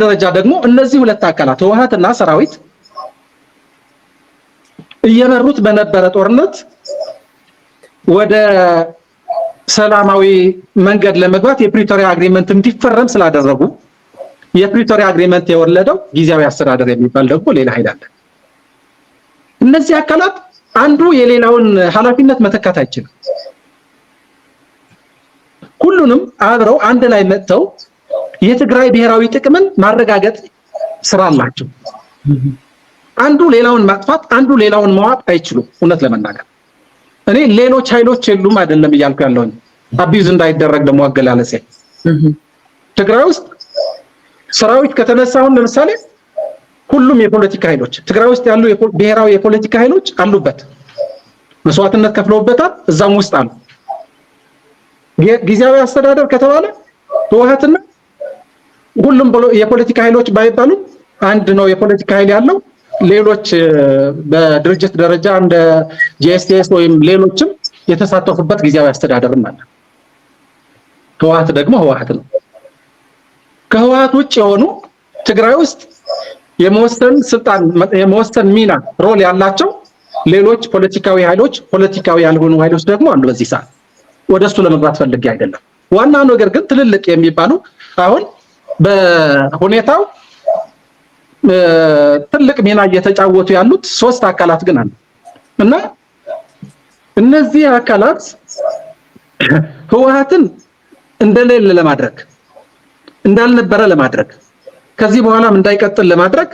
ደረጃ ደግሞ እነዚህ ሁለት አካላት ህወሓትና ሰራዊት እየመሩት በነበረ ጦርነት ወደ ሰላማዊ መንገድ ለመግባት የፕሪቶሪያ agreement እንዲፈረም ስላደረጉ የፕሪቶሪያ agreement የወለደው ጊዜያዊ አስተዳደር የሚባል ደግሞ ሌላ ኃይል አለ። እነዚህ አካላት አንዱ የሌላውን ኃላፊነት መተካት አይችልም። ሁሉንም አብረው አንድ ላይ መጥተው የትግራይ ብሔራዊ ጥቅምን ማረጋገጥ ስራ አላቸው። አንዱ ሌላውን ማጥፋት፣ አንዱ ሌላውን መዋጥ አይችሉም። እውነት ለመናገር እኔ ሌሎች ኃይሎች የሉም አይደለም እያልኩ ያለሁኝ፣ abuse እንዳይደረግ ደግሞ አገላለጼ። ትግራይ ውስጥ ሰራዊት ከተነሳ አሁን ለምሳሌ ሁሉም የፖለቲካ ኃይሎች፣ ትግራይ ውስጥ ያሉ ብሔራዊ የፖለቲካ ኃይሎች አሉበት፣ መስዋዕትነት ከፍለውበታል፣ እዛም ውስጥ አሉ። ጊዜያዊ አስተዳደር ከተባለ ህወሓትና ሁሉም የፖለቲካ ኃይሎች ባይባሉም አንድ ነው የፖለቲካ ኃይል ያለው። ሌሎች በድርጅት ደረጃ እንደ GSTS ወይም ሌሎችም የተሳተፉበት ጊዜያዊ አስተዳደርም አለ። ህወሓት ደግሞ ህወሓት ነው። ከህወሓት ውጭ የሆኑ ትግራይ ውስጥ የመወሰን ስልጣን፣ የመወሰን ሚና፣ role ያላቸው ሌሎች ፖለቲካዊ ኃይሎች፣ ፖለቲካዊ ያልሆኑ ኃይሎች ደግሞ አሉ። በዚህ ሰዓት ወደ እሱ ለመግባት ፈልጌ አይደለም። ዋናው ነገር ግን ትልልቅ የሚባሉ አሁን በሁኔታው ትልቅ ሚና እየተጫወቱ ያሉት ሶስት አካላት ግን አሉ እና እነዚህ አካላት ህወሓትን እንደሌለ ለማድረግ፣ እንዳልነበረ ለማድረግ፣ ከዚህ በኋላም እንዳይቀጥል ለማድረግ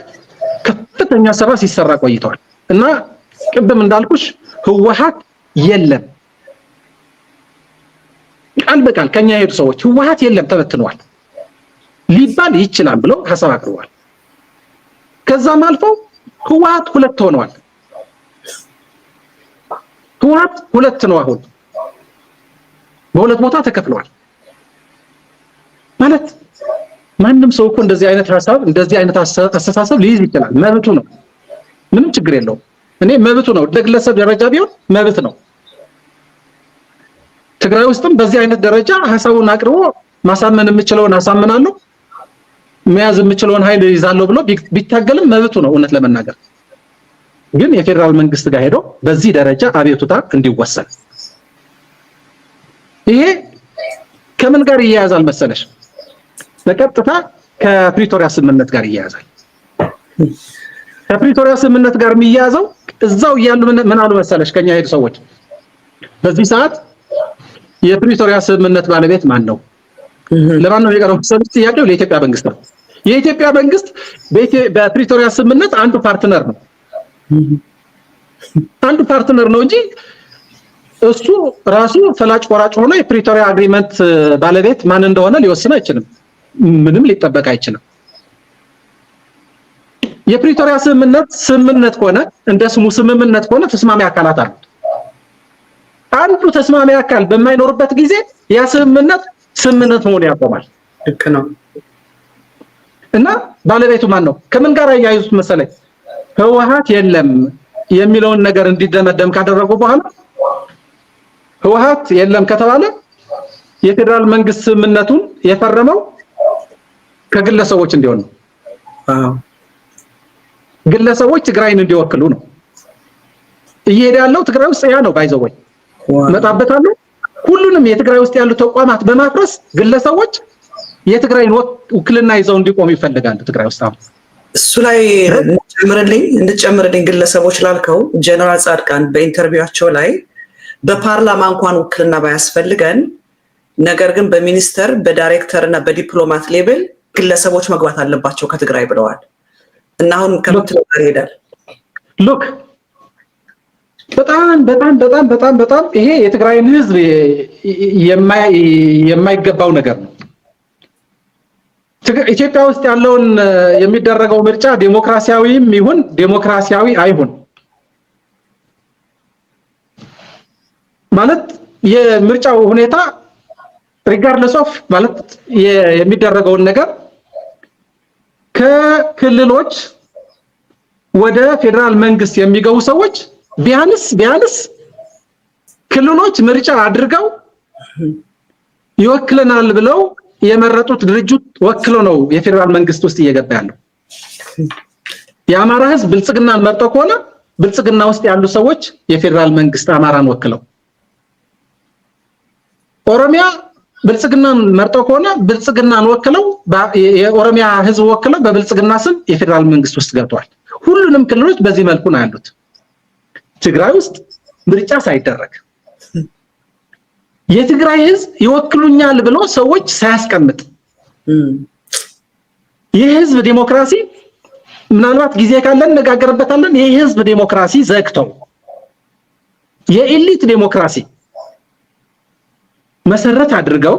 ከፍተኛ ስራ ሲሰራ ቆይተዋል እና ቅድም እንዳልኩሽ ህወሓት የለም፣ ቃል በቃል ከኛ የሄዱ ሰዎች ህወሓት የለም፣ ተበትነዋል ሊባል ይችላል ብለው ሀሳብ አቅርበዋል። ከዛም አልፈው ህወሓት ሁለት ሆነዋል። ህወሓት ሁለት ነው፣ አሁን በሁለት ቦታ ተከፍለዋል። ማለት ማንም ሰው እኮ እንደዚህ አይነት ሀሳብ፣ እንደዚህ አይነት አስተሳሰብ ሊይዝ ይችላል፣ መብቱ ነው። ምንም ችግር የለውም። እኔ መብቱ ነው፣ ለግለሰብ ደረጃ ቢሆን መብት ነው። ትግራይ ውስጥም በዚህ አይነት ደረጃ ሀሳቡን አቅርቦ ማሳመን የምችለውን አሳምናለሁ፣ መያዝ የምችለውን ኃይል ይዛለሁ ብሎ ቢታገልም መብቱ ነው። እውነት ለመናገር ግን የፌዴራል መንግስት ጋር ሄዶ በዚህ ደረጃ አቤቱታ እንዲወሰን፣ ይሄ ከምን ጋር ይያያዛል መሰለሽ? በቀጥታ ከፕሪቶሪያ ስምምነት ጋር ይያያዛል። ከፕሪቶሪያ ስምምነት ጋር የሚያያዘው እዛው እያሉ ምን አሉ መሰለሽ ከኛ የሄዱ ሰዎች? በዚህ ሰዓት የፕሪቶሪያ ስምምነት ባለቤት ማን ነው? ለማን ነው የቀረበው መሰለሽ ጥያቄው? ለኢትዮጵያ መንግስት ነው። የኢትዮጵያ መንግስት በፕሪቶሪያ ስምምነት አንዱ partner ነው። አንዱ partner ነው እንጂ እሱ ራሱ ፈላጭ ቆራጭ ሆኖ የፕሪቶሪያ agreement ባለቤት ማን እንደሆነ ሊወስን አይችልም። ምንም ሊጠበቅ አይችልም። የፕሪቶሪያ ስምምነት ስምምነት ከሆነ፣ እንደ ስሙ ስምምነት ከሆነ ተስማሚ አካላት አሉት። አንዱ ተስማሚ አካል በማይኖርበት ጊዜ ያ ስምምነት ስምምነት መሆን ያቆማል። ልክ ነው። እና ባለቤቱ ማን ነው? ከምን ጋር አያይዙት መሰለኝ? ህወሓት የለም የሚለውን ነገር እንዲደመደም ካደረጉ በኋላ፣ ህወሓት የለም ከተባለ የፌዴራል መንግስት ስምምነቱን የፈረመው ከግለሰቦች እንዲሆን ነው። ግለሰቦች ትግራይን እንዲወክሉ ነው። እየሄደ ያለው ትግራይ ውስጥ ያ ነው። By the way እመጣበታለሁ። ሁሉንም የትግራይ ውስጥ ያሉ ተቋማት በማፍረስ ግለሰቦች የትግራይን ውክልና ይዘው እንዲቆሙ ይፈልጋሉ። ትግራይ ውስጥ አሁን እሱ ላይ እንድጨምርልኝ፣ ግለሰቦች ላልከው ጀነራል ጻድቃን በ interview ኣቸው ላይ በፓርላማ እንኳን ውክልና ባያስፈልገን ነገር ግን በሚኒስተር፣ በዳይሬክተር እና በዲፕሎማት level ግለሰቦች መግባት አለባቸው ከትግራይ ብለዋል። እና አሁን ከምትለው ጋር ይሄዳል። Look፣ በጣም በጣም በጣም በጣም በጣም ይሄ የትግራይን ህዝብ የማይገባው ነገር ነው። ኢትዮጵያ ውስጥ ያለውን የሚደረገው ምርጫ ዴሞክራሲያዊም ይሁን ዴሞክራሲያዊ አይሁን፣ ማለት የምርጫው ሁኔታ regardless of ማለት የሚደረገውን ነገር፣ ከክልሎች ወደ ፌዴራል መንግስት የሚገቡ ሰዎች ቢያንስ ቢያንስ ክልሎች ምርጫ አድርገው ይወክለናል ብለው የመረጡት ድርጅት ወክሎ ነው የፌዴራል መንግስት ውስጥ እየገባ ያለው። የአማራ ህዝብ ብልጽግናን መርጦ ከሆነ ብልጽግና ውስጥ ያሉ ሰዎች የፌዴራል መንግስት አማራን ወክለው፣ ኦሮሚያ ብልጽግናን መርጦ ከሆነ ብልጽግናን ወክለው፣ የኦሮሚያ ህዝብ ወክለው በብልጽግና ስም የፌዴራል መንግስት ውስጥ ገብተዋል። ሁሉንም ክልሎች በዚህ መልኩ ነው ያሉት። ትግራይ ውስጥ ምርጫ ሳይደረግ፣ የትግራይ ህዝብ ይወክሉኛል ብሎ ሰዎች ሳያስቀምጥ፣ የህዝብ ዲሞክራሲ፣ ምናልባት ጊዜ ካለን እነጋገርበታለን። የህዝብ ዲሞክራሲ ዘግተው የ elite ዲሞክራሲ መሰረት አድርገው፣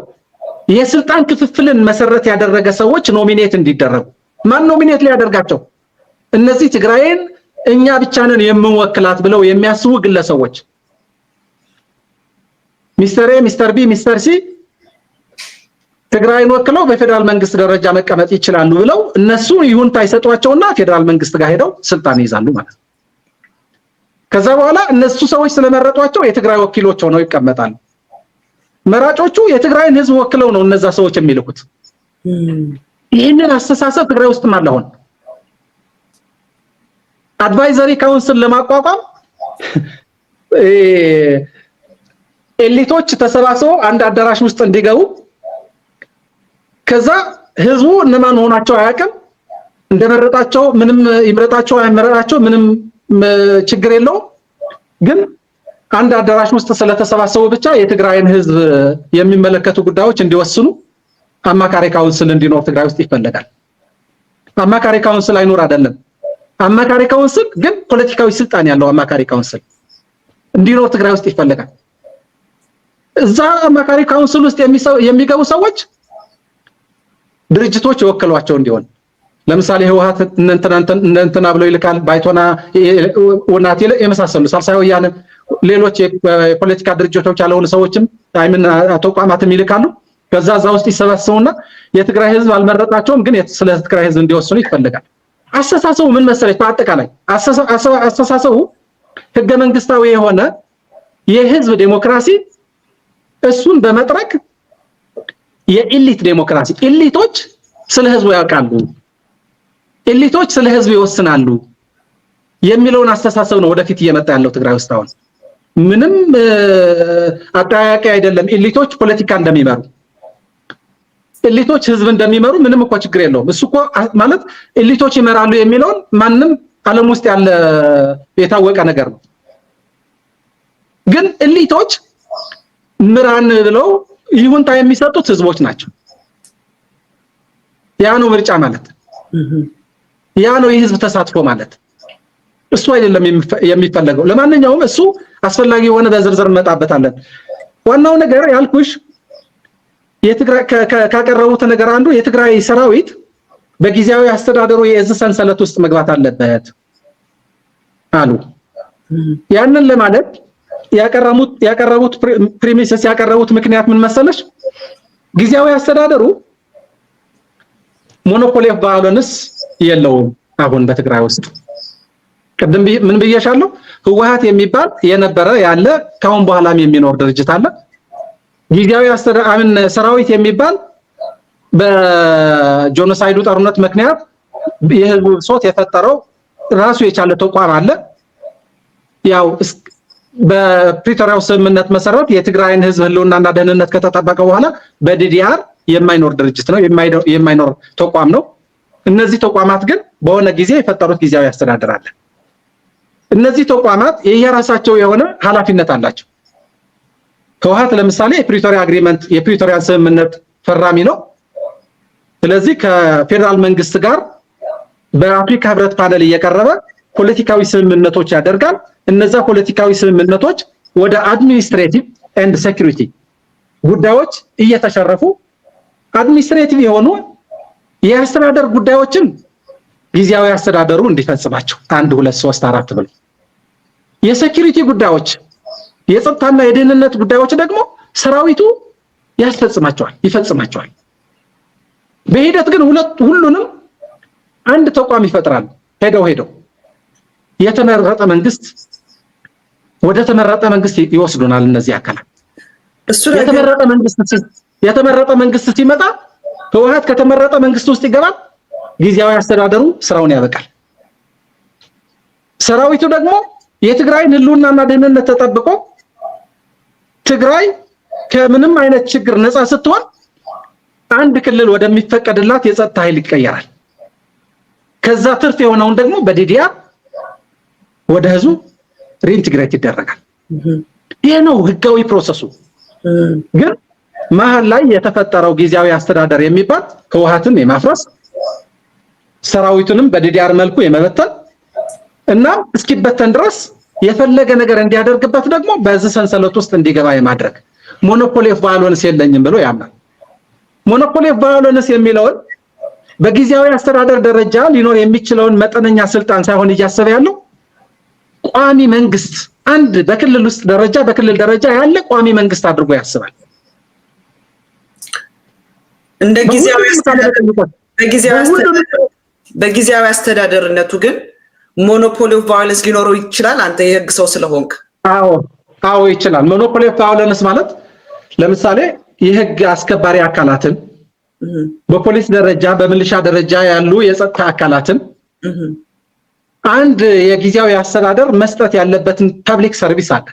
የስልጣን ክፍፍልን መሰረት ያደረገ ሰዎች nominate እንዲደረጉ፣ ማን nominate ሊያደርጋቸው? እነዚህ ትግራይን እኛ ብቻ ነን የምንወክላት ብለው የሚያስቡ ግለሰቦች Mister A፣ Mister B፣ Mister C ትግራይን ወክለው በፌዴራል መንግስት ደረጃ መቀመጥ ይችላሉ ብለው እነሱ ይሁንታ ይሰጧቸውና ፌዴራል መንግስት ጋር ሄደው ስልጣን ይይዛሉ ማለት ነው። ከዛ በኋላ እነሱ ሰዎች ስለመረጧቸው የትግራይ ወኪሎች ሆነው ይቀመጣሉ። መራጮቹ የትግራይን ህዝብ ወክለው ነው እነዛ ሰዎች የሚልኩት። ይህንን አስተሳሰብ ትግራይ ውስጥም አለ። አሁን advisory council ለማቋቋም elite ኦች ተሰባስበው አንድ አዳራሽ ውስጥ እንዲገቡ፣ ከዛ ህዝቡ እነማን መሆናቸው አያውቅም። እንደመረጣቸው ምንም ይምረጣቸው አይመረጣቸው ምንም ችግር የለውም። ግን አንድ አዳራሽ ውስጥ ስለተሰባሰቡ ብቻ የትግራይን ህዝብ የሚመለከቱ ጉዳዮች እንዲወስኑ አማካሪ council እንዲኖር ትግራይ ውስጥ ይፈለጋል። አማካሪ council አይኖር አይደለም። አማካሪ council ግን ፖለቲካዊ ስልጣን ያለው አማካሪ council እንዲኖር ትግራይ ውስጥ ይፈለጋል። እዛ አማካሪ council ውስጥ የሚገቡ ሰዎች ድርጅቶች የወከሏቸው እንዲሆን፣ ለምሳሌ ህወሓት እነንትና ብለው ይልካል። ባይቶና፣ ውናት የመሳሰሉ፣ ሳልሳይ ወያነ፣ ሌሎች የፖለቲካ ድርጅቶች ያልሆኑ ሰዎችም አይምን ተቋማትም ይልካሉ። ከዛ እዛ ውስጥ ይሰባሰቡና የትግራይ ህዝብ አልመረጣቸውም፣ ግን ስለ ትግራይ ህዝብ እንዲወስኑ ይፈልጋል። አስተሳሰቡ ምን መሰለች? በአጠቃላይ አስተሳሰቡ ህገ መንግስታዊ የሆነ የህዝብ ዴሞክራሲ እሱን በመጥረግ የ elite ዴሞክራሲ፣ elite ኦች ስለ ህዝቡ ያውቃሉ፣ elite ኦች ስለ ህዝብ ይወስናሉ የሚለውን አስተሳሰብ ነው ወደፊት እየመጣ ያለው ትግራይ ውስጥ። አሁን ምንም አጠያያቂ አይደለም። Elite ኦች ፖለቲካ እንደሚመሩ፣ elite ኦች ህዝብ እንደሚመሩ ምንም እኮ ችግር የለውም። እሱ እኮ ማለት elite ኦች ይመራሉ የሚለውን ማንም ዓለም ውስጥ ያለ የታወቀ ነገር ነው። ግን elite ኦች ምራን ብለው ይሁንታ የሚሰጡት ህዝቦች ናቸው። ያ ነው ምርጫ ማለት፣ ያ ነው የህዝብ ተሳትፎ ማለት። እሱ አይደለም የሚፈለገው። ለማንኛውም እሱ አስፈላጊ የሆነ በዝርዝር እንመጣበታለን። ዋናው ነገር ያልኩሽ የትግራይ ካቀረቡት ነገር አንዱ የትግራይ ሰራዊት በጊዜያዊ አስተዳደሩ የእዝ ሰንሰለት ውስጥ መግባት አለበት አሉ። ያንን ለማለት ያቀረቡት premises፣ ያቀረቡት ምክንያት ምን መሰለሽ? ጊዜያዊ አስተዳደሩ monopoly of violence የለውም። አሁን በትግራይ ውስጥ ቅድም ምን ብዬሻለሁ? ህወሓት የሚባል የነበረ፣ ያለ፣ ካሁን በኋላም የሚኖር ድርጅት አለ። ጊዜያዊ አስተዳደር ሰራዊት የሚባል በ genocide ኡ ጦርነት ምክንያት የህዝቡ ብሶት የፈጠረው ራሱ የቻለ ተቋም አለ። ያው በፕሪቶሪያው ስምምነት መሰረት የትግራይን ህዝብ ህልውናና ደህንነት ከተጠበቀ በኋላ በ DDR የማይኖር ድርጅት ነው፣ የማይኖር ተቋም ነው። እነዚህ ተቋማት ግን በሆነ ጊዜ የፈጠሩት ጊዜያዊ አስተዳደር አለ። እነዚህ ተቋማት የየራሳቸው የሆነ ኃላፊነት አላቸው። ህወሓት ለምሳሌ የፕሪቶሪያ agreement፣ የፕሪቶሪያን ስምምነት ፈራሚ ነው። ስለዚህ ከፌዴራል መንግስት ጋር በአፍሪካ ህብረት ፓነል እየቀረበ ፖለቲካዊ ስምምነቶች ያደርጋል። እነዛ ፖለቲካዊ ስምምነቶች ወደ administrative and security ጉዳዮች እየተሸረፉ administrative የሆኑ የአስተዳደር ጉዳዮችን ጊዜያዊ አስተዳደሩ እንዲፈጽማቸው አንድ፣ ሁለት፣ ሶስት፣ አራት ብሎ፣ የ security ጉዳዮች፣ የጸጥታና የደህንነት ጉዳዮች ደግሞ ሰራዊቱ ያስፈጽማቸዋል፣ ይፈጽማቸዋል። በሂደት ግን ሁለት ሁሉንም አንድ ተቋም ይፈጥራል። ሄደው ሄደው የተመረጠ መንግስት፣ ወደ ተመረጠ መንግስት ይወስዱናል እነዚህ አካላት። የተመረጠ መንግስት ሲመጣ ህወሓት ከተመረጠ መንግስት ውስጥ ይገባል። ጊዜያዊ አስተዳደሩ ስራውን ያበቃል። ሰራዊቱ ደግሞ የትግራይን ህልውናና ደህንነት ተጠብቆ ትግራይ ከምንም አይነት ችግር ነፃ ስትሆን አንድ ክልል ወደሚፈቀድላት የጸጥታ ኃይል ይቀየራል። ከዛ ትርፍ የሆነውን ደግሞ በ DDR ወደ ህዝቡ reintegrate ይደረጋል። ይሄ ነው ህጋዊ process ኡ። ግን መሀል ላይ የተፈጠረው ጊዜያዊ አስተዳደር የሚባል ህወሓትን የማፍረስ፣ ሰራዊቱንም በ DDR መልኩ የመበተን እና እስኪበተን ድረስ የፈለገ ነገር እንዲያደርግበት ደግሞ በዚህ ሰንሰለት ውስጥ እንዲገባ የማድረግ፣ monopoly of violence የለኝም ብሎ ያምናል። Monopoly of violence የሚለውን በጊዜያዊ አስተዳደር ደረጃ ሊኖር የሚችለውን መጠነኛ ስልጣን ሳይሆን እያሰበ ያለው ቋሚ መንግስት፣ አንድ በክልል ውስጥ ደረጃ፣ በክልል ደረጃ ያለ ቋሚ መንግስት አድርጎ ያስባል። እንደ ጊዜያዊ በጊዜያዊ አስተዳደርነቱ ግን monopoly of violence ሊኖረው ይችላል። አንተ የህግ ሰው ስለሆንክ። አዎ፣ ይችላል። Monopoly of violence ማለት ለምሳሌ የህግ አስከባሪ አካላትን፣ በፖሊስ ደረጃ፣ በሚሊሻ ደረጃ ያሉ የጸጥታ አካላትን፣ አንድ የጊዜያዊ አስተዳደር መስጠት ያለበትን public service አለ።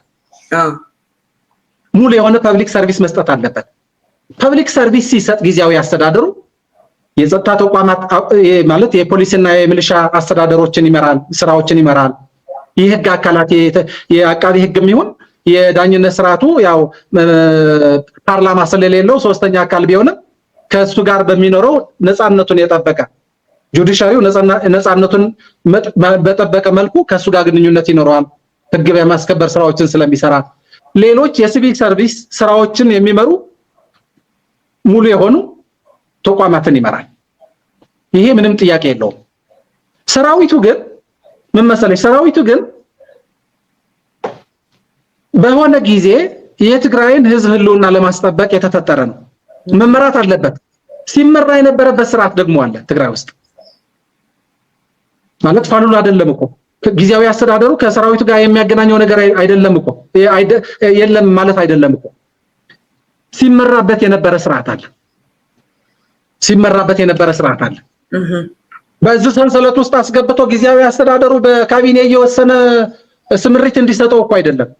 ሙሉ የሆነ public service መስጠት አለበት። Public service ሲሰጥ ጊዜያዊ አስተዳደሩ የጸጥታ ተቋማት ማለት የፖሊስና የሚሊሻ አስተዳደሮችን ይመራል፣ ስራዎችን ይመራል። የህግ አካላት፣ የአቃቢ ህግም ይሁን የዳኝነት ስርዓቱ፣ ያው ፓርላማ ስለሌለው ሶስተኛ አካል ቢሆንም ከእሱ ጋር በሚኖረው ነፃነቱን የጠበቀ፣ judiciary ው ነፃነቱን በጠበቀ መልኩ ከእሱ ጋር ግንኙነት ይኖረዋል። ህግ የማስከበር ስራዎችን ስለሚሰራ ሌሎች የ civic service ስራዎችን የሚመሩ ሙሉ የሆኑ ተቋማትን ይመራል። ይሄ ምንም ጥያቄ የለውም። ሰራዊቱ ግን ምን መሰለሽ፣ ሰራዊቱ ግን በሆነ ጊዜ የትግራይን ህዝብ ህልውና ለማስጠበቅ የተፈጠረ ነው። መመራት አለበት። ሲመራ የነበረበት ስርዓት ደግሞ አለ ትግራይ ውስጥ። ማለት ፋሉል አይደለም እኮ፣ ጊዜያዊ አስተዳደሩ ከሰራዊቱ ጋር የሚያገናኘው ነገር አይደለም እኮ፣ የለም ማለት አይደለም እኮ። ሲመራበት የነበረ ስርዓት አለ። ሲመራበት የነበረ ስርዓት አለ። በዚህ ሰንሰለት ውስጥ አስገብቶ ጊዜያዊ አስተዳደሩ በካቢኔ እየወሰነ ስምሪት እንዲሰጠው እኮ አይደለም።